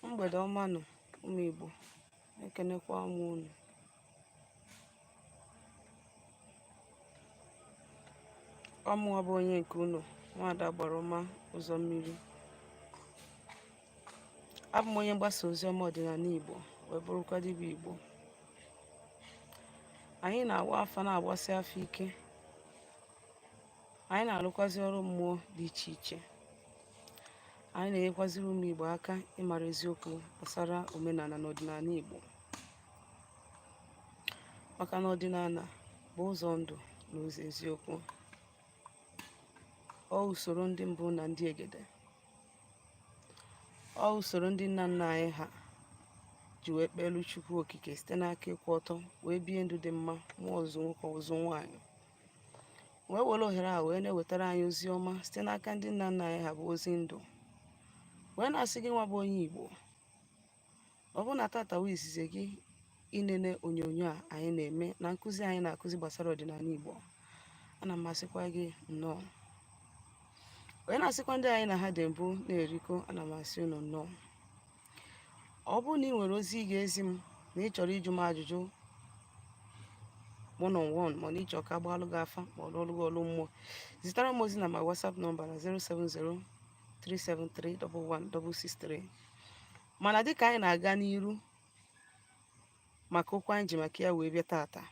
Mgbede ọma nụ, ụmụ Igbo. Ekenekwa m unu. Ọ mụnwa bụ onye nke unu, Nwaada Agbara Ọma Ụzọ Mmiri. Abụ m onye mgbasa ozi ọma ọdịnala Igbo, wee bụrụkwa dibịa Igbo. Anyị na-agba afa, na-agbasi afa ike. Anyị na-alụkwazi ọrụ mmụọ dị iche iche. Anyị na-enyekwaziri ụmụ Igbo aka ịmara eziokwu gbasara omenala na ọdịnala Igbo, maka na ọdịnala bụ ụzọ ndụ na ụzọ eziokwu. Ọ usoro ndị mbụ na ndị egede, ọ usoro ndị nna nna anyị ha ji wee kpeelu Chukwu Okike site n'aka ịkwụ ọtọ wee bie ndụ dị mma, mụọ ọzụzụ nwoke, ọzụzụ nwaanyị, wee were ohere a wee na-ewetara anyị ozi ọma site n'aka ndị nna nna anyị ha, bụ ozi ndụ. Wee na-asị gị nwa bụ onye Igbo, ọ bụrụ na tata wụ izizi gị inene onyonyo a anyị na-eme na nkụzi anyị na-akụzi gbasara ọdịnala Igbo, ana m asịkwa gị nnọọ. Wee na-asịkwa ndị anyị na ha dị mbụ na-erikọ, ana m asị unu nnọọ. Ọ bụrụ na ị nwere ozi ị ga-ezi m, na ị chọrọ ịjụ m ajụjụ one on one, ma na ị chọrọ ka agbaalụ gị afa ma ọ lụọlụ gị ọlụ mmụọ, zitere m ozi na my WhatsApp number na 070 373 11663. Mana dịka anyị na-aga n'iru maka okwu anyị ji maka ya wee bịa tata,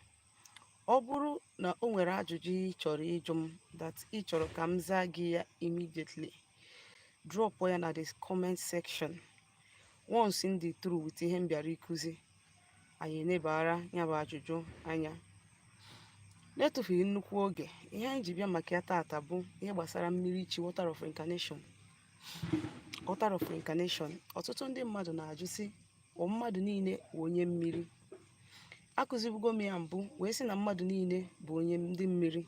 ọ bụrụ na o nwere ajụjụ ị chọrọ ịjụ m that ị chọrọ ka m zaa gị ya immediately, drop ya na the comment section. Once m dị through with ihe m bịara ịkụzi, anyị enebara ya bụ ajụjụ anya na-etufughị nnukwu oge. Ihe anyị ji bịa maka ya tata bụ ihe gbasara mmiri chi, water of reincarnation. Water of reincarnation. Ọtụtụ ndị mmadụ na-ajụ sị, ọ mmadụ niile bụ onye mmiri? Akụzibugo m ya mbụ wee sị na mmadụ niile bụ onye ndị mmiri,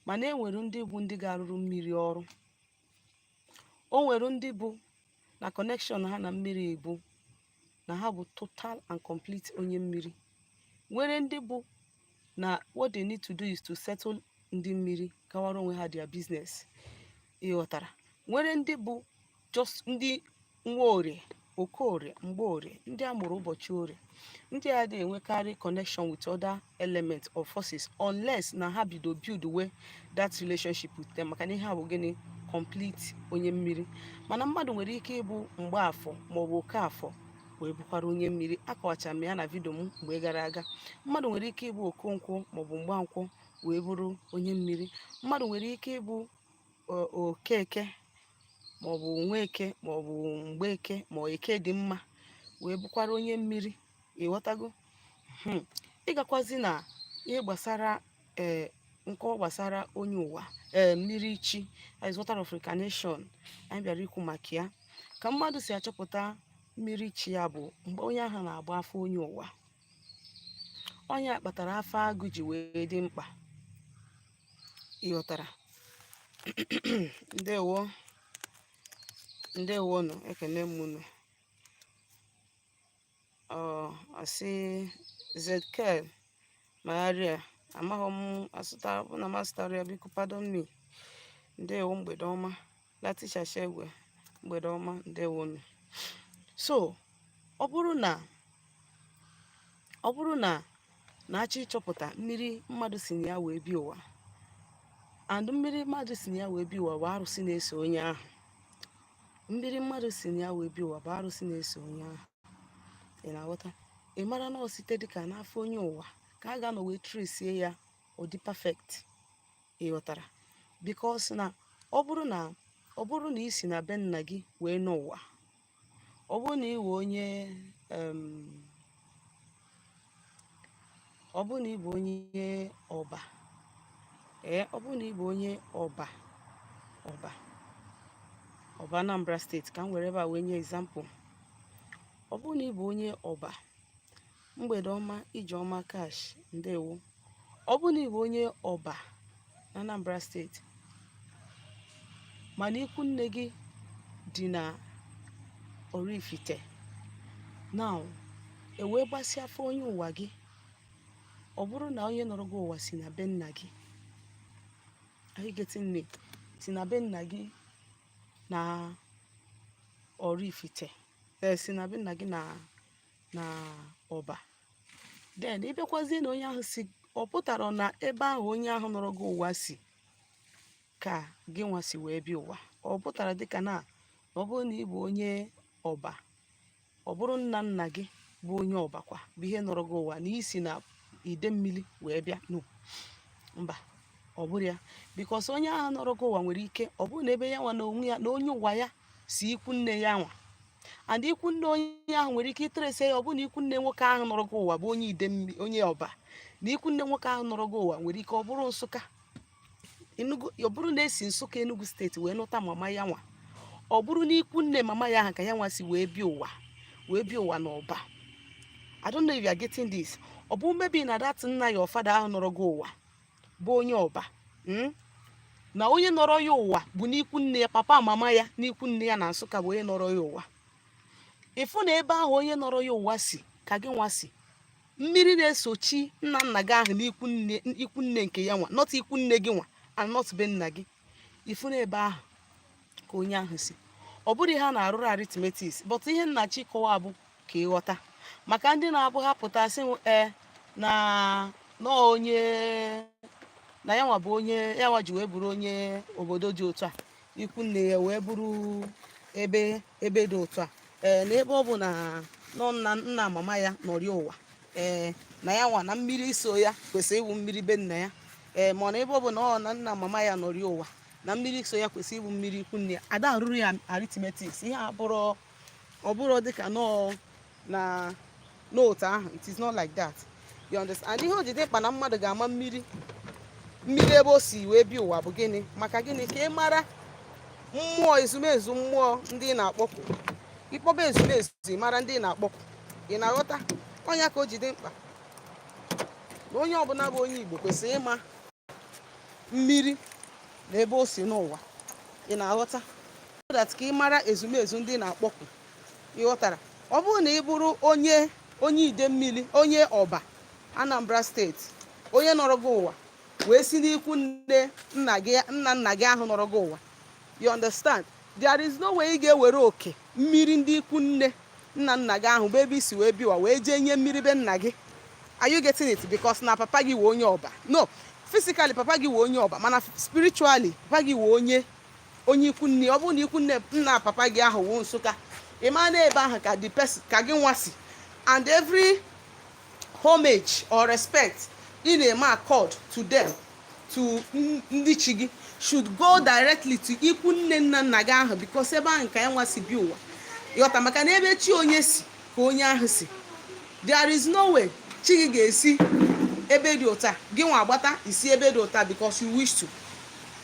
mana e nwere ndị bụ ndị ga-arụrụ mmiri ọrụ. O nwere ndị bụ na connection ha na mmiri bụ na ha bụ total and complete onye mmiri. Nwere ndị bụ na what they need to do is to settle ndị mmiri, gawara onwe ha their business. Ịghọtara? Nwere ndị bụ just ndị nwaorie, okorie, mgbeorie, ndị a mụrụ ụbọchị orie. Ndị a adịghị enwekarị connection with other elements or forces unless na ha bido build we that relationship with them, maka na ihe a bụ gịnị? Complete onye mmiri. Mana mmadụ nwere ike ịbụ mgbaafọ maọbụ okafọ wee bụkwara onye mmiri. Akọwachara m ya na video m mgbe gara aga. Mmadụ nwere ike ịbụ okonkwo maọbụ mgbankwọ wee bụrụ onye mmiri. Mmadụ nwere ike ịbụ okeke maọbụ nweke maọbụ mgbeke ma eke dị mma wee bụkwara onye mmiri. Ịghọtago? Ịgakwazi na ihe gbasara nkọwa gbasara onye ụwa, mmiri chi, that is water of reincarnation anyị bịara ikwu maka ya. Ka mmadụ si achọpụta mmiri chi ya bụ mgbe onye ahụ na-agba afa onye ụwa. Onye a kpatara afa agụ ji wee dị mkpa. Ịghọtara? Ndewo, ndewonụ, ekene m unu. Ọ asị Zkel Maria, amaghị m asụta bụ na m asụtara ya, biko pardon me. Ndewo, mgbede ọma. Latisha Shegwe, mgbede ọma, ndewonụ. So ọ bụrụ na na-achọ ịchọpụta mmiri mmadụ si na ya wee bịa ụwa, and mmiri mmadụ si na ya wee bịa ụwa bụ arụsị na-eso onye ahụ. Mmiri mmadụ si na ya wee bịa ụwa bụ arụsị na-eso onye ahụ. Ị na-aghọta? Ị mara na ọ site dịka n'afọ onye ụwa ka a ga-anọ wee trace ya, ọ dị perfect. Ị ghọtara? Because na ọ bụrụ na ị si na be nna gị wee n'ụwa, ọ bụrụ na ị wụ onye ọ bụrụ na ị bụ onye ọba, ọ bụrụ na ị bụ onye ọba Anambra State, ka m were ebe a wee nye example. Ọ bụrụ na ị bụ onye ọba, mgbede ọma, Ijeọma Cash, ndewo. Ọ bụrụ na ị bụ onye ọba na Anambra State, mana ikwu nne gị dị na Oraifite, now e wee gbasịa afa onye ụwa gị, ọ bụrụ na onye nọrọ gị ụwa si na be nna gị, are you getting me? Si na be nna gị na Oraifite. Si na be nna gị na Ọba, then ị bịakwazie na onye ahụ si, ọ pụtara na ebe ahụ onye ahụ nọrọ gị ụwa si ka gị nwa si wee bịa ụwa. Ọ pụtara dịka na ọ bụrụ na ị bụ onye Ọba, ọ bụrụ nna nna gị bụ onye Ọba kwa bụ ihe nọrọ gị ụwa, na isi na ide mmiri wee bịa. No, mba, ọ bụrụ ya, because onye ahụ nọrọ gị ụwa nwere ike ọ bụrụ na ebe ya nwa na onwe ya na onye ụwa ya si, ikwu nne ya nwa and ikwu nne onye ahụ nwere ike ịtrace ya. Ọ bụrụ na ikwu nne nwoke ahụ nọrọ gị ụwa bụ onye ide mmiri, onye Ọba, na ikwu nne nwoke ahụ nọrọ gị ụwa nwere ike ọ bụrụ Nsụka, Enugu, ọ bụrụ na esi Nsụka, Enugu Steeti wee nụta mama ya nwa, ọ bụrụ na ikwu nne mama ya ahụ ka ya nwa si wee bịa ụwa, wee bịa ụwa n'Ọba. I don't know if you are getting this. Ọ bụ maybe na that nna, your father ahụ nọrọ gị ụwa bụ onye Ọba, Na onye nọrọ ya ụwa bụ n'ikwu nne ya, papa mama ya n'ikwu nne ya na Nsụka bụ onye nọrọ ya ụwa. Ịfụ na ebe ahụ onye nọrọ ya ụwa si ka gị nwa si, mmiri na-esochi nna nna gị ahụ n'ikwu nne, ikwu nne nke ya nwa, not ikwu nne gị nwa and not be nna gị. Ịfụ na ebe ahụ ka onye ahụ si. Ọ bụrụ ihe a na-arụrụ arithmetics, but ihe nnachi kọwa bụ ka ịghọta, maka ndị na-abụ ha pụta sị m ee na onye na ya nwa bụ onye ya nwa ji wee bụrụ onye obodo dị otu a, ikwu nne ya wee bụrụ ebe dị otu a, ee, na ebe ọ bụ na nọ nna nna mama ya nọrịa ụwa, ee, na ya nwa na mmiri so ya kwesịrị ịwụ mmiri be nna ya, ee, ma ọ na ebe ọ bụ na ọ na nna mama ya nọrịa ụwa, na mmiri so ya kwesịrị ịbụ mmiri ikwu nne ya. Ada arụrụ ya arithmetics. Ihe a bụrụ, ọ bụrụ dịka nọọ na n'otu ahụ. It is not like that, you understand? Ihe o ji dị mkpa na mmadụ ga-ama mmiri ebe o si wee bịa ụwa bụ gịnị? Maka gịnị? Ka ị mara mmụọ, ezumezu mmụọ ndị ị na-akpọku. Ịkpọba ezumezu, ị mara ndị ị na-akpọku. Ị na-aghọta ọnya? Ka o ji dị mkpa na onye ọbụla bụ onye Igbo kwesịrị ịma mmiri na ebe o si n'ụwa. Ị na-aghọta? So that ka ị mara ezumezu ndị ị na-akpọku. Ị ghọtara? Ọ bụrụ na ị bụrụ onye ide mmiri, onye Ọba, Anambra Steeti, onye nọrọ gị ụwa wee si n'ikwu nne nna gị, nna nna gị ahụ nọrọ gị ụwa, you understand, there is no way ị ga-ewere oke mmiri ndị ikwu nne nna nna gị ahụ bụ ebe isi wee bịa wee jee nye mmiri be nna gị. Are you getting it? Because na papa gị wee onye Ọba, no, physically papa gị wee onye Ọba, mana spiritually papa gị wee onye ikwu nne. Ọ bụrụ na ikwu nne nna papa gị ahụ wụ Nsụka, ị ma na ebe ahụ ka the person ka gị nwa si, and every homage or respect ị na-eme accord to them, to ndị chi gị, should go directly to ikwu nne nna nna gị ahụ, because ebe ahụ ka ya nwa si bi ụwa. Ịghọta? Maka na ebe chi onye si ka onye ahụ si. There is no way chi gị ga-esi ebe dị ụta, gị nwa agbata isi ebe dị ụta because you wish to.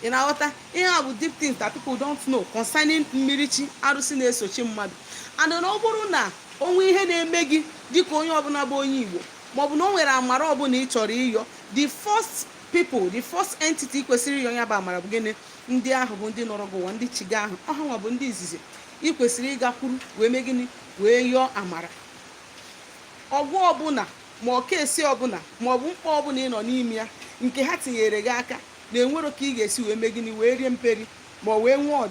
Ị na-aghọta? Ihe a bụ deep things that people don't know concerning mmiri chi, arụsị na-esochi mmadụ. And na ọ bụrụ na onwe ihe na-eme gị dịka onye ọbụla bụ onye Igbo, maọbụ na o nwere amara ọbụla ị chọrọ ịyọ, the first people, the first entity ị kwesịrị ịyọ ya bụ amara bụ gịnị? Ndị ahụ bụ ndị nọrọ gị ụwa, ndị chi gị ahụ. Ọha nwa bụ ndị izizi ị kwesịrị ịgakwuru wee mee gịnị? Wee yọọ amara. Ọgwụ ọbụla, ma ọ kesi ọbụla, ma ọ bụ mkpa ọbụla ị nọ n'ime ya nke ha tinyere gị aka na enwero ka ị ga-esi wee mee gịnị? Wee rie mperi, ma ọ wee nwee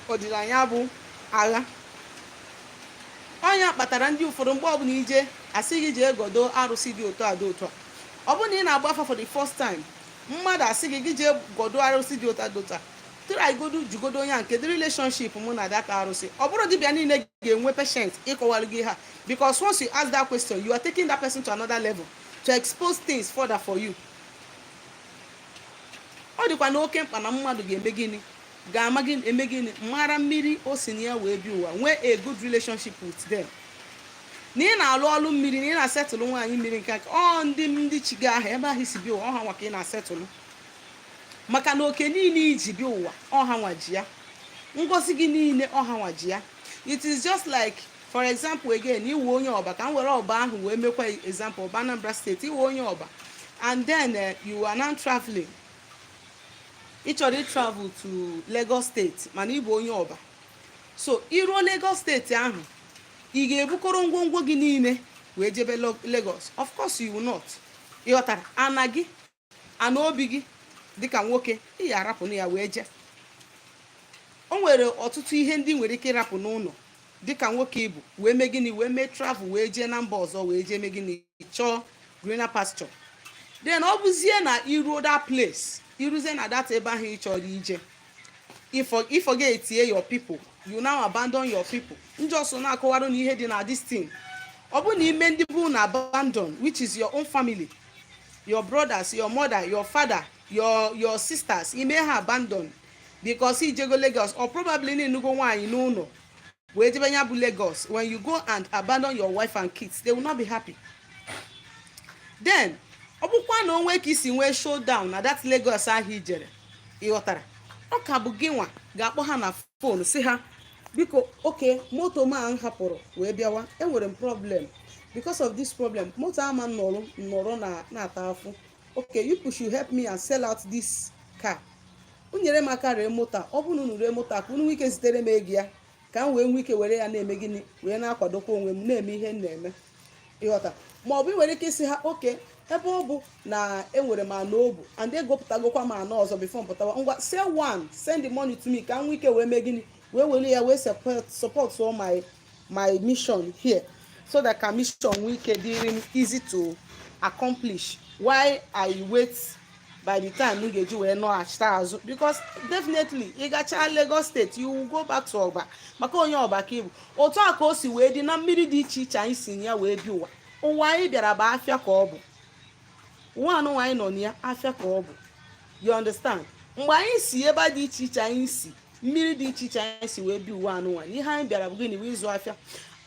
ọdịnaya bụ agha. Ọnya kpatara ndị ụfọdụ, mgbe ọbụla ije asị gị jee godo arụsị dị otu a dị otu a, ọ bụrụ na ị na-agba afa for the first time, mmadụ asị gị, gị jee godo arụsị dị otu a dị otu a, try godo, jugodo onye a nke dị relationship mụ na that arụsị. Ọ bụrụ dibịa niile ga-enwe patient ịkọwalụ gị ha, because once you ask that question, you are taking that person to another level to expose things further for you. Ọ dịkwa na oke mkpa na mmadụ ga-eme gịnị? Ga-ama gịnị, eme gịnị? Mara mmiri o si na ya wee bịa ụwa, nwee a good relationship with them. Na ị na-alụ ọlụ mmiri, na ị na-asetụlụ nwaanyị mmiri, nke aka ọ ndị chi gị ahụ, ebe ahụ isi bịa ụwa, ọha nwa ka ị na-asetụlụ, maka na oke niile iji bịa ụwa, ọha nwa ji ya. Ngozi gị niile, ọha nwa ji ya. It is just like, for example again, iwe onye Ọba, ka m were Ọba ahụ wee mekwa example, Ọba, Anambra Steeti. Iwe onye Ọba and then you are now traveling, ị chọrọ travel to Lagos Steeti, mana ị bụ onye Ọba. So iruo Lagos Steeti ahụ, ị ga-ebukọrọ ngwongwo gị niile wee jebe Lagos? Of course you will not. Ị ghọtara? Ana gị, ana obi gị dịka nwoke, ị ga-arapụ ya wee jee. O nwere ọtụtụ ihe ndị nwere ike ịrapụ n'ụlọ. Dịka nwoke ibu wee mee gịnị? Wee mee travel, wee jee na mba ọzọ, wee jee mee gịnị? Chọọ greener pasture. Then ọ bụzie na iruo that place, iruzie na that ebe ahụ ị chọrọ ije, if forget your people, you now abandon your people. Njọsọ na-akọwarụ na ihe dị na this thing, ọ bụ na ime ndị bụ na abandon, which is your own family, your brothers, your mother, your father, your sisters, ime ha abandon because ijego Lagos or probably na-enugo nwaanyị n'ụlọ wee jebe ya bụ Lagos. When you go and abandon your wife and kids, they will not be happy. Then ọ bụkwa na onwe ka isi nwee showdown na that Lagos ahụ ijere, ịghọtara, ọ ka bụ gị nwa ga-akpọ ha na phone, si ha, "Biko, oke moto m a m hapụrụ wee bịawa, enwere m problem. Because of this problem, moto ama nọrọ nọrọ na na-ata afụ. Okay, you people should help me and sell out this car. Nyere m aka ree moto a. Ọ bụrụ na unu ree moto a, ka unu nwee ike zitere m ego ya, ka m wee nwee ike were ya na-eme gịnị? Wee na-akwadokwa onwe m, na-eme ihe m na-eme." Ịghọta? Ma ọ bụ ị nwere ike isi ha, "Oke ebe ọ bụ na enwere m ana obu and egopụtagokwa m ana ọzọ before m pụtawa, ngwa, sell one, send the money to me, ka m nwee ike wee mee gịnị? Wee were ya wee support all my mission here, so that ka mission nwee ike dịrị m easy to accomplish while I wait by the time m ga-eji wee nọghachite azụ." Because definitely, ị gachaa Lagos State, you will go back to Ọba, maka onye Ọba ka ịbụ. Otu a ka o si wee dị na mmiri dị iche iche anyị si na ya wee bi ụwa. Ụwa anyị bịara bụ afịa ka ọ bụ. Ụwa anụnwa anyị nọ na ya, afịa ka ọ bụ. You understand? Mgbe anyị si ebe dị iche iche, anyị si mmiri dị iche iche, anyị si wee bi ụwa anụnwa, na ihe anyị bịara bụ gịnị? Bụ ịzụ afịa.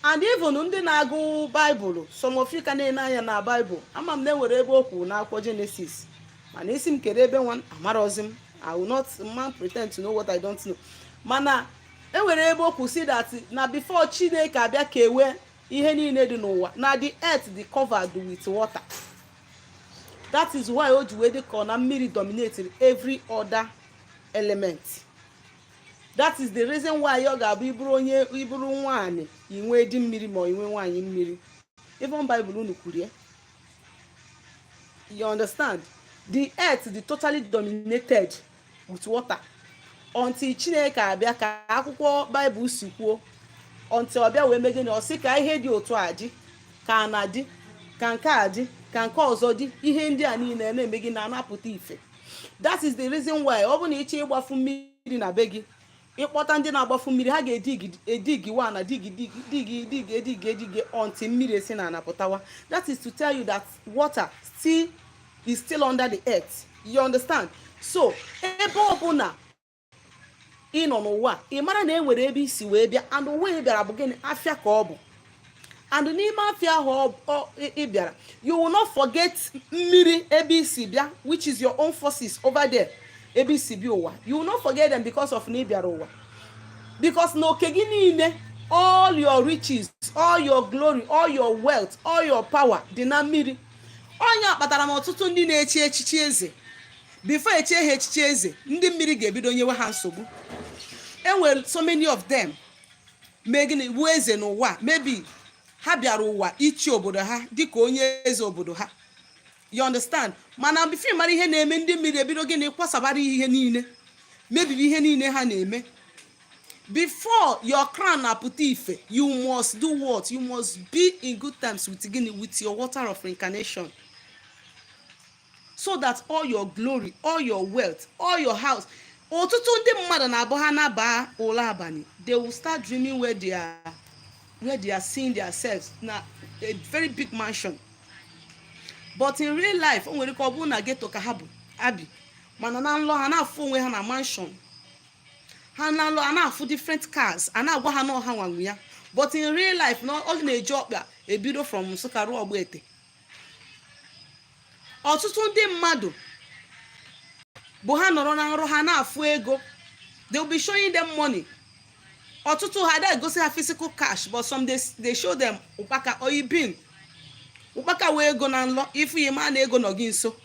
And even ndị na-agụ Baịbụl, some of you ka na-ene anya na Baịbụl, ama m na enwere ebe o kwuru n'akwụkwọ Genesis, mana isi m kere ebe nwa amarọzi m. I will not man pretend to know what I don't know. Mana enwere ebe o kwu si that na before Chineke abịa kewe ihe niile dị n'ụwa, na the earth dị covered with water. That is why o ji wee dị ka ọ na mmiri dominate every other element. That is the reason why ọ ga-abụ iburu onye iburu nwaanyị, inwe di mmiri, ma inwe nwaanyị mmiri. Even Bible unu kwuru ya. You understand? The earth dị totally dominated with water until Chineke abịa, ka akwụkwọ Baịbụl si kwuo, until ọ bịa wee mee gịnị? Ọ sị ka ihe dị otu a dị, ka ana dị, ka nke a dị, ka nke ọzọ dị. Ihe ndị a niile na-eme gị na-anapụta ife. That is the reason why ọ bụ na ịchọ ịgbafu mmiri na be gị, ịkpọta ndị na-agbafu mmiri, ha ga-edigi edigi wa na digi digi digi digi edigi edigi until mmiri esi na anapụtawa. That is to tell you that water still is still under the earth. You understand? So ebe ọbụla ị nọ n'ụwa, ị mara na e nwere ebe isi wee bịa, and ụwa ị bịara bụ gịnị? Afịa ka ọ bụ. And n'ime afịa ahụ ị bịara, you will not forget mmiri ebe isi bịa, which is your own forces over there ebe isi bịa ụwa. You will not forget them because of na ị bịara ụwa, because na oke gị niile, all your riches, all your glory, all your wealth, all your power dị na mmiri. Onye kpatara na ọtụtụ ndị na-echi echichi eze, before echie ha echichi eze, ndị mmiri ga-ebido nyewe ha nsogbu. Enwere so many of them mee gịnị? Wuo eze n'ụwa. Maybe ha bịara ụwa ichi obodo ha dịka onye eze obodo ha, you understand? Mana before mara ihe na-eme, ndị mmiri ebido gịnị? Kwasabara ihe niile, mebiri ihe niile ha na-eme. Before your crown na-apụta ife, you must do what? You must be in good terms with gịnị? With your water of reincarnation, so that all your glory, all your wealth, all your house. Ọtụtụ ndị mmadụ na-abụ ha na-aba ụlọ abalị, they will start dreaming where they are seeing themselves na a very big mansion. But in real life, o nwere ike ọ bụrụ na ghetto ka ha bụ abi, mana na nlọ, ha na-afụ onwe ha na mansion. Ha na nlọ, a na-afụ different cars, a na-agwa ha na ọha nwanwe ya. But in real life, na ọ na-eji ọkpa ebido from Nsụka ruo Ọgbaete. Ọtụtụ ndị mmadụ bụ ha nọrọ na nrọ, ha na-afụ ego. They will be showing them money. Ọtụtụ ha ada egosi ha physical cash, but some they show them ụkpaka or bin ụkpaka wee ego na nlọ. Ifu ya, ma na ego nọ gị nso.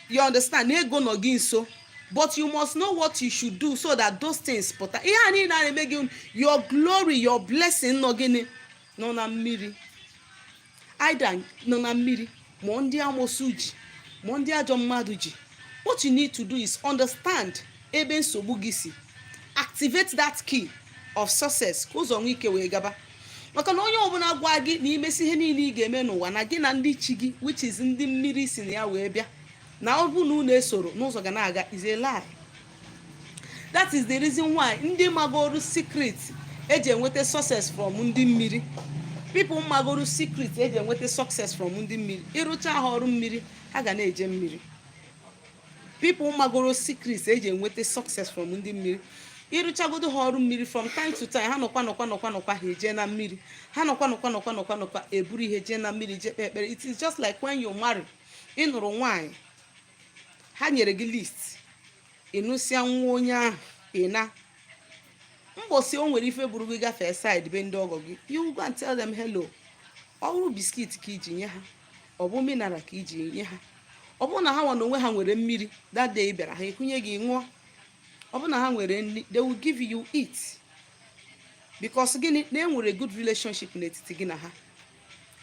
You understand? Na ego nọ gị nso, but you must know what you should do so that those things pụta. Ihe a niile a na-eme gị, your glory, your blessing nọ gịnị? Nọ na mmiri. Either nọ na mmiri, ma ndị amosu ji, ma ndị ajọ mmadụ ji. What you need to do is understand ebe nsogbu gị si, activate that key of success, ka ụzọ nwee ike wee gaba. Maka na onye ọbụla gwa gị na imesi ihe niile ị ga-eme n'ụwa na gị na ndị chi gị, which is ndị mmiri si na ya wee bịa, na ọ bụ na unu esoro n'ụzọ ga na-aga, is a lie. That is the reason why ndị magoro secret eji enweta success from ndị mmiri, people magoro secret eji enweta success from ndị mmiri, ịrụcha ha ọrụ mmiri, ha ga na-eje mmiri. People magoro secret eji enweta success from ndị mmiri, ịrụchagodo ha ọrụ mmiri, from time to time ha nọkwa nọkwa nọkwa nọkwa, ha eje na mmiri. Ha nọkwa nọkwa nọkwa nọkwa nọkwa, eburu ihe jee na mmiri, jee kpee ekpere. It is just like when you marry, ị nụrụ nwaanyị, ha nyere gị list, ịnụsịa nwa onye ahụ, ị na mbọsị o nwere ife buru gị gafee side be ndị ọgọ gị, you go and tell them hello. Ọ bụrụ biscuit ka iji nye ha, ọ bụ mineral ka iji nye ha, ọ bụrụ na ha nwa na onwe ha nwere mmiri that day ị bịara, ha ekunye gị ṅụọ. Ọ bụrụ na ha nwere nri, they will give you eat, because gịnị? Na enwere good relationship n'etiti gị na ha.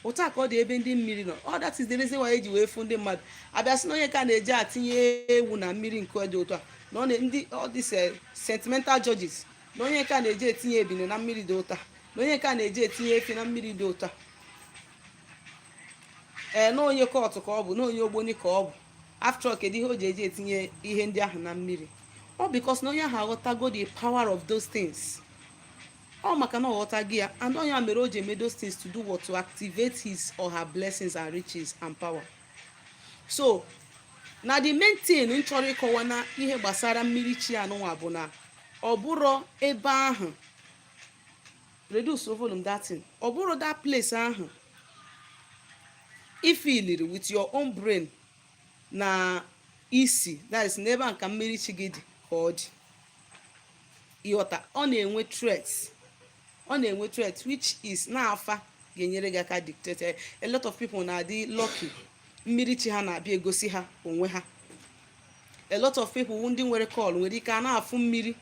Otu a ka ọ dị ebe ndị mmiri nọ. All that is the reason why eji wee fụ ndị mmadụ abịa sị na onye ka na-eji atinye ewu na mmiri nke dị otu a, na ọ na ndị all these sentimental judges, na onye ka na-eji etinye ebine na mmiri dị otu a, na onye ka na-eji etinye efi na mmiri dị otu a, ee, na onye cult ka ọ bụ, na onye ogboni ka ọ bụ. After all, kedu ihe o ji eji etinye ihe ndị ahụ na mmiri? Ọ because na onye ahụ aghọtago the power of those things. Ọ maka na ọ ghọtago ya, and onye a mere o ji eme those things to do what? To activate his or her blessings and riches and power. So na the main thing m chọrọ ịkọwa na ihe gbasara mmiri chi anụnwa bụ na ọ bụrụ ebe ahụ, reduce volume that thing, ọ bụrụ that place ahụ ifiliri with your own brain na isi, that is, n'ebe a nka mmiri chi gị dị ka ọ dị. Ịghọta? Ọ na-enwe threats, ọ na-enwe threat, which is na-afa ga-enyere gị aka dictate. A lot of people na-adị lucky, mmiri chi ha na-abịa egosi ha onwe ha. A lot of people ndị nwere call nwere ike a na-afụ mmiri,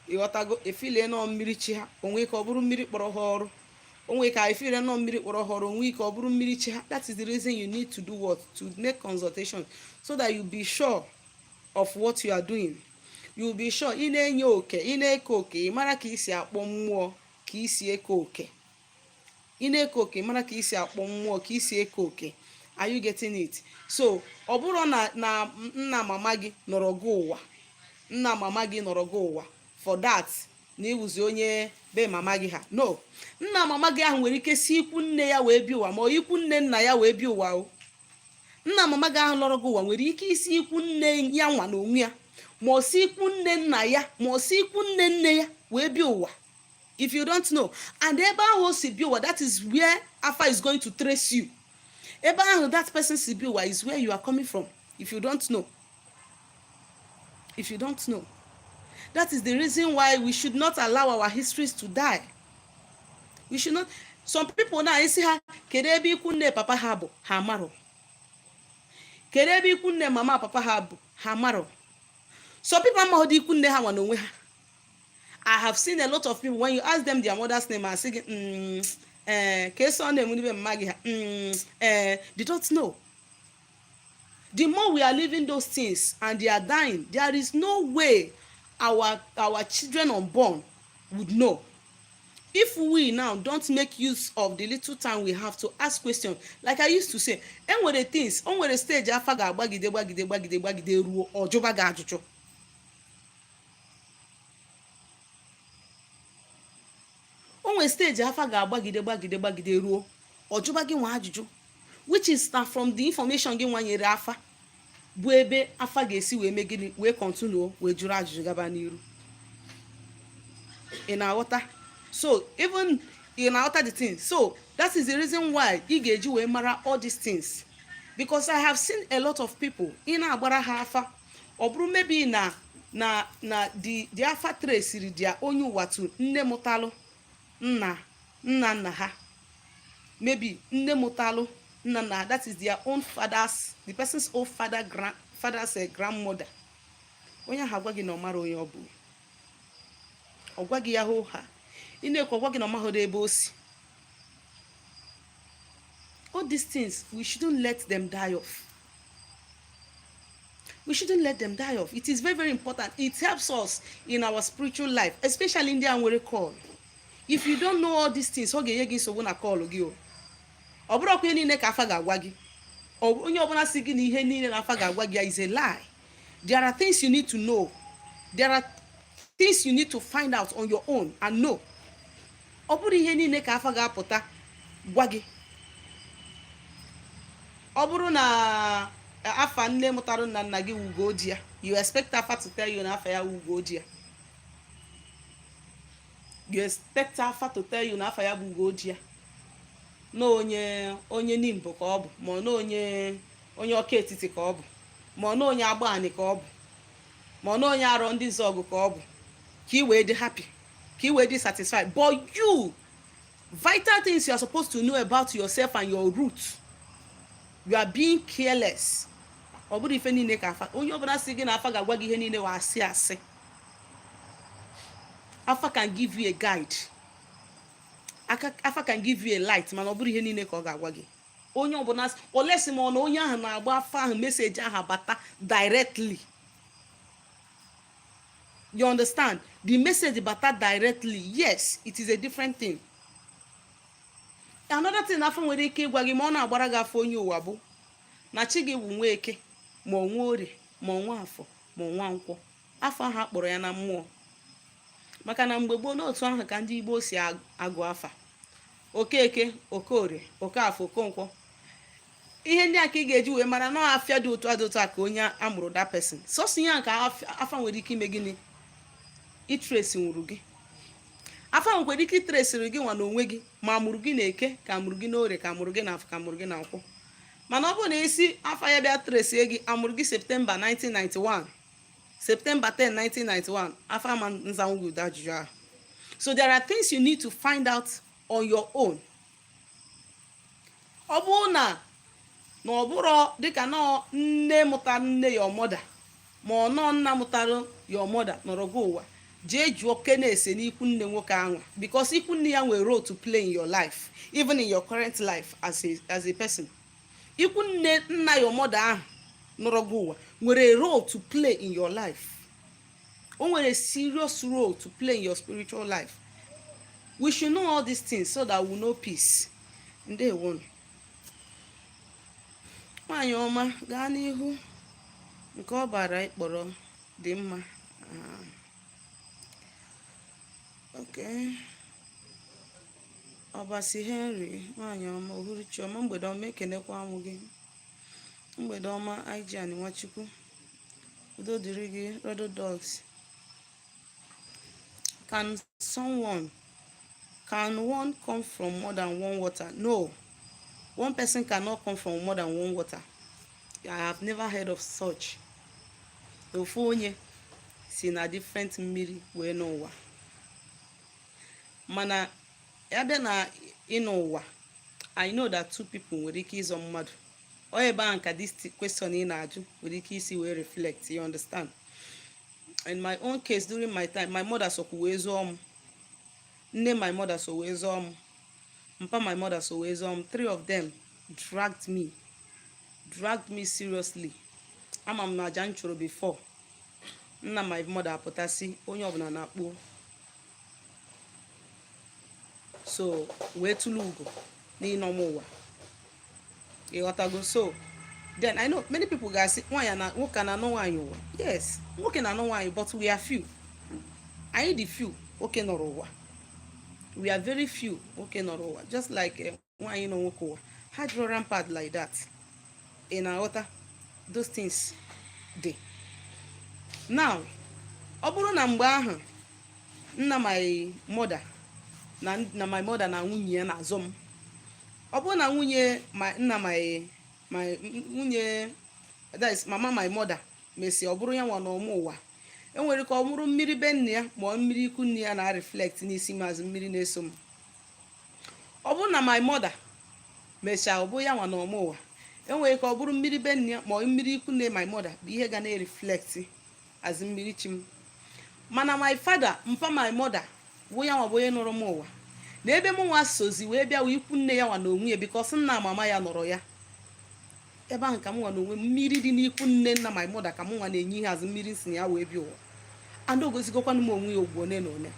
ịghọtago, efilie nọ mmiri chi ha onwe ike ọ bụrụ mmiri kpọrọ ha ọrụ, onwe ka efile nọ mmiri kpọrọ ha ọrụ, onwe ike ọ bụrụ mmiri chi ha. That is the reason you need to do what? To make consultation, so that you be sure of what you are doing. You will be sure. Ị na-enye oke, ị na-eke oke, ị mara ka isi akpọ mmụọ, ka isi eke oke. Ị na-eke oke, ị mara ka isi akpọ mmụọ, ka isi eke oke. Are you getting it? So ọ bụrụ na nna mama gị nọrọ gị ụwa, nna mama gị nọrọ gị ụwa, for that na ịwụzi onye be mama gị ha, no. Nna mama gị ahụ nwere ike si ikwu nne ya wee bịa ụwa, ma ọ ikwu nne nna ya wee bịa ụwa o. Nna mama gị ahụ lọrọ gị ụwa nwere ike isi ikwu nne ya nwa na onwe ya, ma ọ si ikwu nne nna ya, ma ọ si ikwu nne nne ya wee bịa ụwa, if you don't know. And ebe ahụ o si bịa ụwa, that is where afa is going to trace you. Ebe ahụ that person si bịa ụwa is where you are coming from, if you don't know, if you don't know. That is the reason why we should not allow our histories to die. We should not. Some people na isi ha, kedu ebe ikwu nne papa ha bụ? Ha marọ. Kedu ebe ikwu nne mama papa ha bụ? Ha marọ. Some people amaghị ikwu nne ha nwa n'onwe ha. I have seen a lot of people, when you ask them their mother's name, asị gị, ka esi ọ na-emu n'ime mma gị ha, they don't know. The more we are leaving those things and they are dying, there is no way our children unborn would know if we now don't make use of the little time we have to ask questions. Like I used to say, enwere things, o nwere stage afa ga-agbagide, gbagide, gbagide, gbagide ruo ọjụba gị ajụjụ. O nwere stage afa ga-agbagide, gbagide, gbagide ruo ọjụba gị nwa ajụjụ, which is na from the information gị nwa nyere afa bụ ebe afa ga-esi wee mee gịnị? Wee continue, wee jụrụ ajụjụ gaba n'iru. Ị na-aghọta? So even ị na-aghọta the thing. So that is the reason why ị ga-eji wee mara all these things, because I have seen a lot of people, ị na-agbara ha afa, ọ bụrụ maybe na the afa traciri dia onye ụwa to nne mụtalụ nna nna nna ha, maybe nne mụtalụ nna nna ha, that is their own father's, the person's own father, grandfather's grandmother. Onye ahụ agwa gị na ọ mara onye ọ bụ. Ọ gwa gị ya hoo ha. Ị na-ekwu, ọgwa gị na ọ maghị ebe o si. All these things, we shouldn't let them die off. We shouldn't let them die off. It is very, very important. It helps us in our spiritual life, especially ndị a nwere call. If you don't know all these things, ọ ga-enye gị nsogbu na call gị o. Ọ bụrụkwa ihe niile ka afa ga-agwa gị. Onye ọbụla si gị na ihe niile na afa ga-agwa gị is a lie. There are things you need to know. There are things you need to find out on your own and know. Ọ bụrụ ihe niile ka afa ga-apụta gwa gị. Ọ bụrụ na afa nne mụtara nna nna gị wugo di ya, you expect afa to tell you na afa ya wugo di ya? You expect afa to tell you na afa ya bụ ugo di ya, na onye Nimbo ka ọ bụ, ma ọ na onye Ọka Etiti ka ọ bụ, ma ọ na onye Agbani ka ọ bụ, ma ọ na onye Arọ Ndị Zọgụ ka ọ bụ, ka ị wee dị happy, ka ị wee dị satisfied? But you, vital things you are supposed to know about yourself and your roots, you are being careless. Ọ bụrụ ife niile ka afa. Onye ọbụla si gị na afa ga-agwa gị ihe niile wa asị asị. Afa can give you a guide, afa can give you a light, mana ọ bụrụ ihe niile ka ọ ga-agwa gị. Onye ọbụla olesi ma ọ na onye ahụ na-agba afa ahụ, message ahụ bata directly. You understand? The message bata directly, yes, it is a different thing. Another thing afa nwere ike ịgwa gị ma ọ na-agbara gị afọ onye ụwa bụ na chi gị bụ nwa Eke, ma ọ nwa Orie, ma ọ nwa Afọ, ma ọ nwa Nkwọ, afọ ahụ akpọrọ ya na mmụọ. Maka na mgbe gboo, n'otu ahụ ka ndị Igbo si agụ afa: Okeke, Okorie, Okafọ, Okonkwo. Ihe ndị a ka ị ga-eji wee mara na afịa dị otu a dị otu a ka onye amụrụ, that person. Sọsọ ihe a ka afa nwere ike ime. Gịnị itrace nwụrụ gị? Afa nwekwara ike itraceri gị nwa n'onwe gị, ma amụrụ gị na Eke, ka amụrụ gị n'Orie, ka amụrụ gị na Afọ, ka amụrụ gị na Nkwọ. Mana ọ bụrụ na isi afa ya bịa tracie gị, amụrụ gị September 1991, September 10, 1991, afa ama nzanwụ gị ụdị ajụjụ ahụ. So there are things you need to find out on your own. Ọ bụrụ na ọ bụrụ dịka nọọ nne mụtara nne your mother, ma ọ nọọ nna mụtara your mother nọrọ gị ụwa, jee jụọ kenese n'ikwu nne nwoke ahụ, because ikwu nne ya nwere role to play in your life, even in your current life as a person. Ikwu nne nna your mother ahụ nọrọ gị ụwa nwere a role to play in your life. O nwere serious role to play in your spiritual life. We should know all these things so that we know peace. Ndewonu. Nwaanyị ọma, gaa n'ihu. Nke ọ bara ịkpọrọ dị mma. Ah. Okay. Ọbasi Henry, nwaanyị ọma, uhuruchi ọma, mgbede ọma. Ekenekwa amụ gị. Mgbede ọma, Ijan Nwachukwu, udo dịrị gị. Rodo Dogs, can one come from more than one water? No, one person cannot come from more than one water. I have never heard of such. Ofu onye si na different mmiri wee n'ụwa. Mana ya bịa na ịnụ ụwa, I know that two people nwere ike ịzọ mmadụ. Ọ ebe ahụ ka this question ị na-ajụ nwere ike isi wee reflect. You understand? In my own case, during my time, my mother sokwu wee zụọ m, nne my mother so wee zụọ m, mpa my mother so wee zụọ m. Three of them dragged me, dragged me seriously. Ama m na aja m chụrụ before nna my mother apụtasị, onye ọbụla na-akpụ so wee tụlụ ugo n'ịnọ m ụwa. Ịghọtago? So then I know many people ga-asị, nwaanyị na nwoke na-anụ nwaanyị ụwa. Yes, nwoke na-anụ nwaanyị, but we are few. Anyị dị few nwoke nọrọ ụwa. We are very few nwoke nọrọ ụwa, just like nwaanyị nọ nwoke ụwa ha jụrụ rampant like that. Ị na-aghọta? Those things dị. Now, ọ bụrụ na mgbe ahụ nna my mother na my mother na nwunye ya na-azọ m, ọ bụrụ na nwunye my nna my nwunye, that is mama my mother, mesi ọ bụrụ ya nwa na ọmụ ụwa, enwere ka ọ bụrụ mmiri be nne ya ma ọ mmiri ikwu nne ya na reflect n'isi maazị mmiri na-eso m. Ọ bụrụ na my mother mechaa, ọ bụrụ ya nwa na ọmụ ụwa, enwere ka ọ bụrụ mmiri be nne ya ma ọ mmiri ikwu nne my mother bụ ihe ga na-reflect as mmiri chi m. Mana my father, mpa my mother, bụ ya nwa bụ onye nụrụ m ụwa, na ebe m nwa sozi wee bịa wee ikwu nne ya nwa na onwe ya, because nna mama ya nọrọ ya ebe ahụ, ka m nwa na onwe m, mmiri dị n'ikwu nne nna my mother, ka m nwa na-enye ihe azụ mmiri si na ya wee bịa ụwa. And ogozigokwanụ m onwe ya ogbu one na one.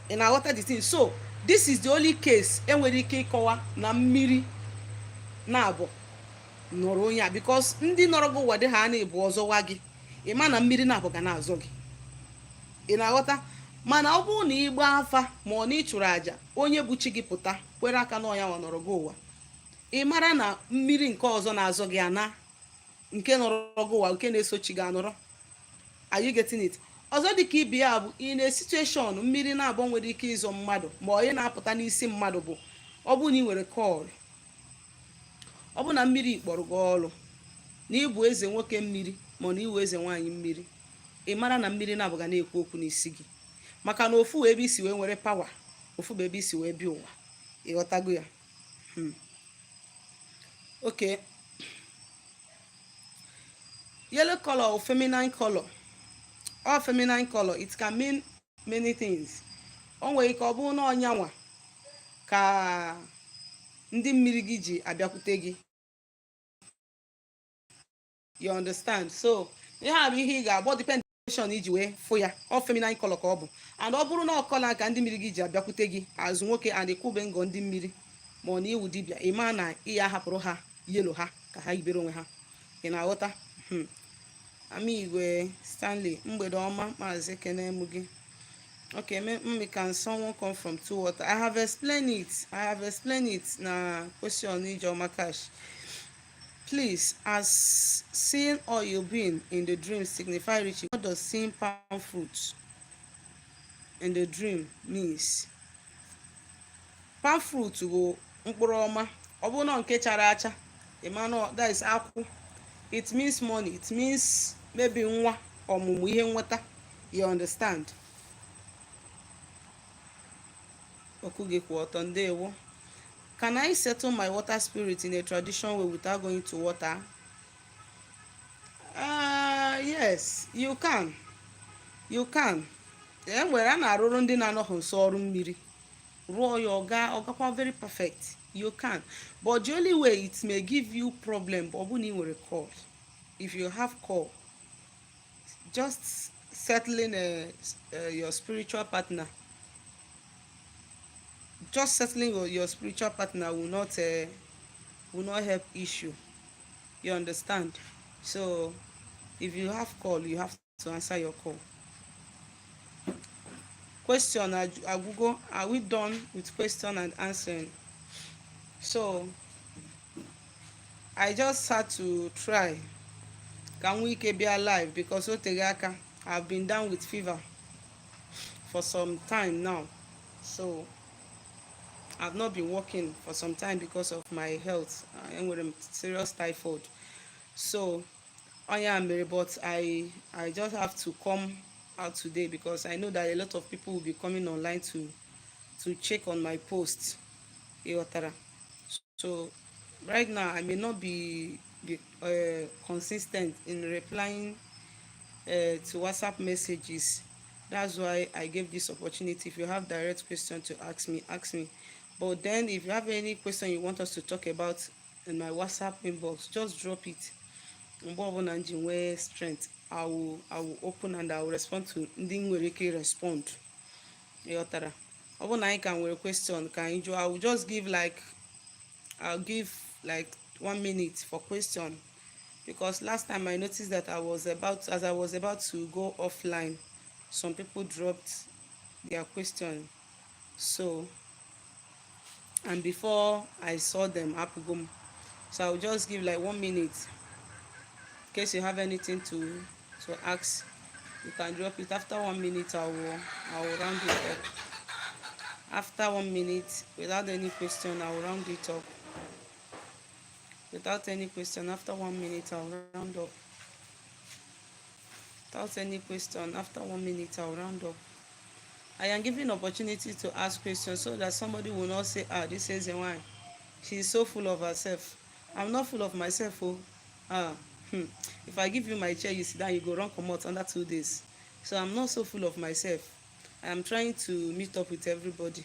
Ị na-aghọta the thing? So this is the only case enwere ike ịkọwa na mmiri na-abụ nọrọ onye a, because ndị nọrọ gị ụwa dị ha na-ebu ọzọwa gị. Ị ma na mmiri na-abụ ga na-azọ gị. Ị na-aghọta? Mana ọ bụrụ na ị gbaa afa, ma ọ na ị chụrụ àjà, onye bụ chi gị pụta kwere aka na ọnya nwa nọrọ gị ụwa, ị mara na mmiri nke ọzọ na-azọ gị ana nke nọrọ gị ụwa, nke na-eso chi gị anọrọ. Are you getting it? Ọzọ dị ka ibe ya bụ, in a situation mmiri na-abụọ nwere ike ịzọ mmadụ, ma onye na-apụta n'isi mmadụ bụ ọ bụrụ na ị nwere call, ọ bụ na mmiri kpọrọ gị ọrụ, na ịbụ eze nwoke mmiri, ma na ịwụ eze nwaanyị mmiri, ị mara na mmiri na-abụga na-ekwu okwu n'isi gị, maka na ofu ebe isi wee nwere power, ofu bụ ebe isi wee bịa ụwa. Ịghọtago ya? Okay, yellow color or feminine color or feminine color, it can mean many things. O nwere ike ọ bụrụ na ọnyanwa ka ndị mmiri gị ji abịakwute gị. You understand? So ihe a bụ ihe ị ga-agbọ depend iji wee fụ ya. Ọ feminine color ka ọ bụ, and ọ bụrụ na ọ color ka ndị mmiri gị ji abịakwute gị azụ nwoke and ekwube ngọ ndị mmiri, ma ọ na iwu dibịa, ị maa na ị ya hapụrụ ha yellow ha ka ha yibere onwe ha. Ị na-aghọta? Amigwe Stanley, mgbede ọma. Maazị, ekene mụ gị. Okay, me, can someone come from two water? I have explained it. I have explained it na question Ijeoma Cash. Please, as seeing oil being in the dream signify riches, what does seeing palm fruit in the dream means? Palm fruit bụ mkpụrụ ọma. Ọ bụrụ na nke chara acha, ịma that is akwụ. It means money. It means maybe nwa, ọmụmụ ihe, nweta. You understand? Okwu gị kwụ ọtọ. Ndewo. Can I settle my water spirit in a traditional way without going to water? Yes, you can. You can. E nwere a na-arụrụ ndị na-anọghị nso ọrụ mmiri, rụọ ya, ọga ọgakwa very perfect. You can, but the only way it may give you problem bụ ọ bụrụ na ị nwere call. If you have call, just settling your spiritual partner, just settling your spiritual partner will not help issue. You understand? So if you have call, you have to answer your call. Question agwụgo. Are we done with question and answering? So I just had to try ka m nwee ike bịa live because o teghi aka. I've been down with fever for some time now, so I've not been working for some time because of my health. Enwere m serious typhoid, so onya mere. But I just have to come out today because I know that a lot of people will be coming online to check on my post. Ịghọtara? So right now I may not be consistent in replying to WhatsApp messages. That's why I gave this opportunity. If you have direct question to ask me, ask me. But then if you have any question you want us to talk about in my WhatsApp inbox, just drop it. Mgbe ọbụla m ji nwee strength, I will open and I will respond to ndị nwere ike respond. Ịghọtara? Ọ bụrụ na anyị ka nwere question ka anyị jụọ, I will just give like I'll give like one minute for question, because last time I noticed that I was about as I was about to go offline, some people dropped their question. So, and before I saw them, apụgo m. So I'll just give like one minute in case you have anything to ask. You can drop it. After one minute, I will round it up. After one minute, without any question, I will round it up. Without any question, after one minute, I'll round up. Without any question, after one minute, I'll round up. I am giving opportunity to ask questions so that somebody will not say, "Ah, this is a wine, she is so full of herself." I'm not full of myself. Oh, ah, If I give you my chair, you sit down, you go run comot under 2 days. So I'm not so full of myself. I am trying to meet up with everybody.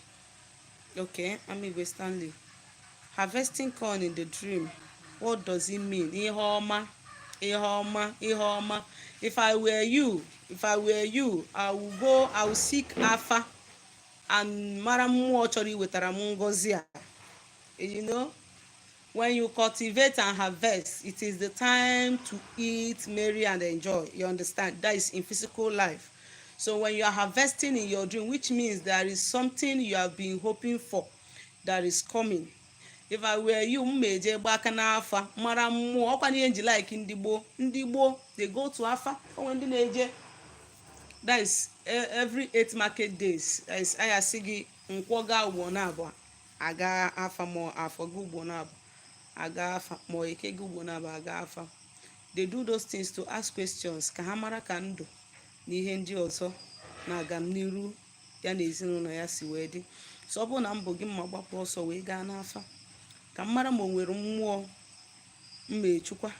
Okay, Amigwe Stanley, harvesting corn in the dream, what does it mean? Ihe ọma, ihe ọma, ihe ọma. If I were you, if I were you, I will go, I will seek afa. And mara mmụọ chọrọ iwetara m ngọzi a. When you cultivate and harvest, it is the time to eat, marry and enjoy. You understand? That is in physical life. So when you are harvesting in your dream, which means there is something you have been hoping for that is coming. If I were you, m eje gba aka n'afa, mara mmụọ. Ọkwa na ihe nji like ndị gboo, ndị gboo, they go to afa. Onwe ndị na-eje, that is every eight market days. That is, anyị asị gị nkwọ gaa ugbo na abụọ aga afa, ma afọ gị ugbo na abụọ aga afa, ma eke gị ugbo na abụọ aga afa. They do those things to ask questions, ka ha mara ka ndụ na ihe ndị ọzọ na-aga n'iru ya na ezinụlọ ya si wee dị. So ọ bụrụ na mbụ gị, mma gbapụ ọsọ wee gaa n'afa ka m mara ma o nwere mmụọ mma echukwa,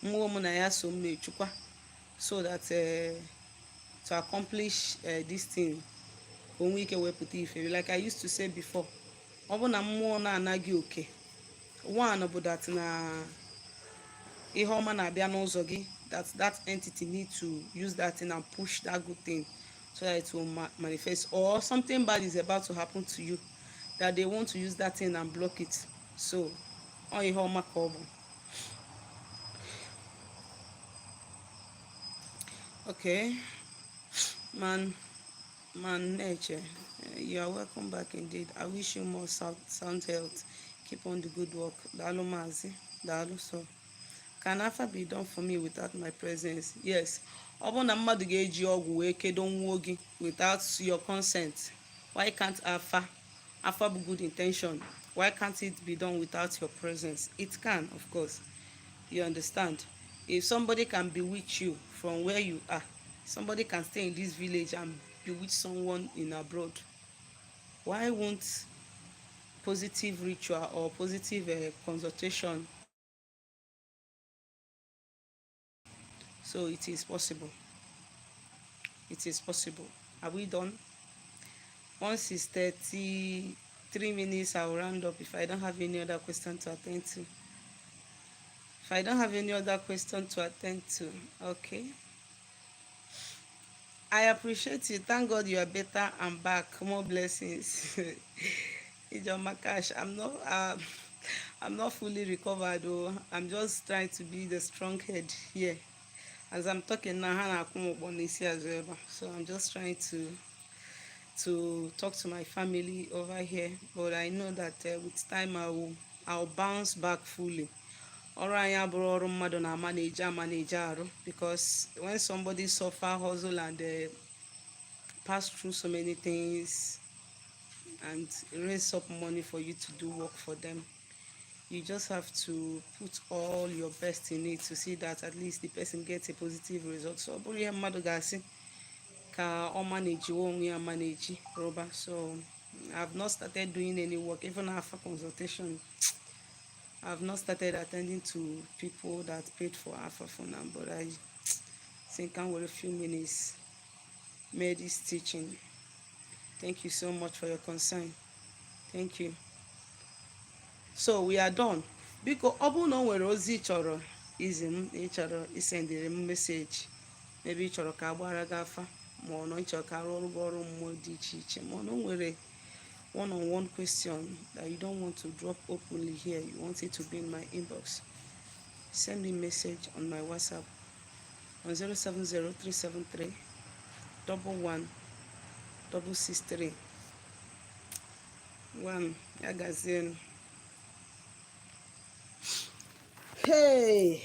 mmụọ mụ na ya so mma echukwa, so that to accomplish this thing, ka o nwee ike wepụta ife. Like I used to say before, ọ bụ na mmụọ na-anaghị oke, one bụ that na ihe ọma na-abịa n'ụzọ gị, that that entity need to use that thing and push that good thing so that it will manifest, or something bad is about to happen to you that they want to use that thing and block it. So ọ ihe ọma ka ọ bụ. Okay, man, man nature, you are welcome back indeed. I wish you more sound health. Keep on the good work. Daalụ, Maazị. Daalụ. So can afa be done for me without my presence? Yes. Ọ bụrụ na mmadụ ga-eji ọgwụ wee kedo nwuo gị without your consent, why can't afa? Afa bụ good intention. Why can't it be done without your presence? It can, of course. You understand? If somebody can bewitch you from where you are, somebody can stay in this village and bewitch someone in abroad, why won't positive ritual or positive consultation? So it is possible. It is possible. Are we done? Once it's 33 minutes, I'll round up if I don't have any other question to attend to. If I don't have any other question to attend to, okay. I appreciate you. Thank God you are better and back. More blessings. Ijoma Cash, I'm not fully recovered though. I'm just trying to be the strong head here. As I'm talking now, ha na-akwụ m ụkpọ n'isi azụ ebe a. So I'm just trying to talk to my family over here, but I know that with time I'll bounce back fully. Ọrụ anyị abụrụ ọrụ mmadụ na-ama na-eji ama na-eji arụ, because when somebody suffer, hustle and pass through so many things and raise up money for you to do work for them, you just have to put all your best in it to see that at least the person gets a positive result. So ọ bụrụ ihe mmadụ ga-asị ka ọ manage onwe ya, manage rọba. So I've not started doing any work, even after consultation. I've not started attending to people that paid for afa for now, but I think I'm with a few minutes made this teaching. Thank you so much for your concern. Thank you. So we are done. Biko, ọ bụrụ na o nwere ozi ị chọrọ izi m, na ị chọrọ isendịrị m message, maybe ị chọrọ ka a gbara gị afa, ma ọ na ị chọrọ ka arụ ọrụ gị ọrụ mmụọ dị iche iche, ma ọ na o nwere one-on-one question that you don't want to drop openly here, you want it to be in my inbox, send me message on my WhatsApp on 070373 11 663 1. Ya gazienụ. Hey.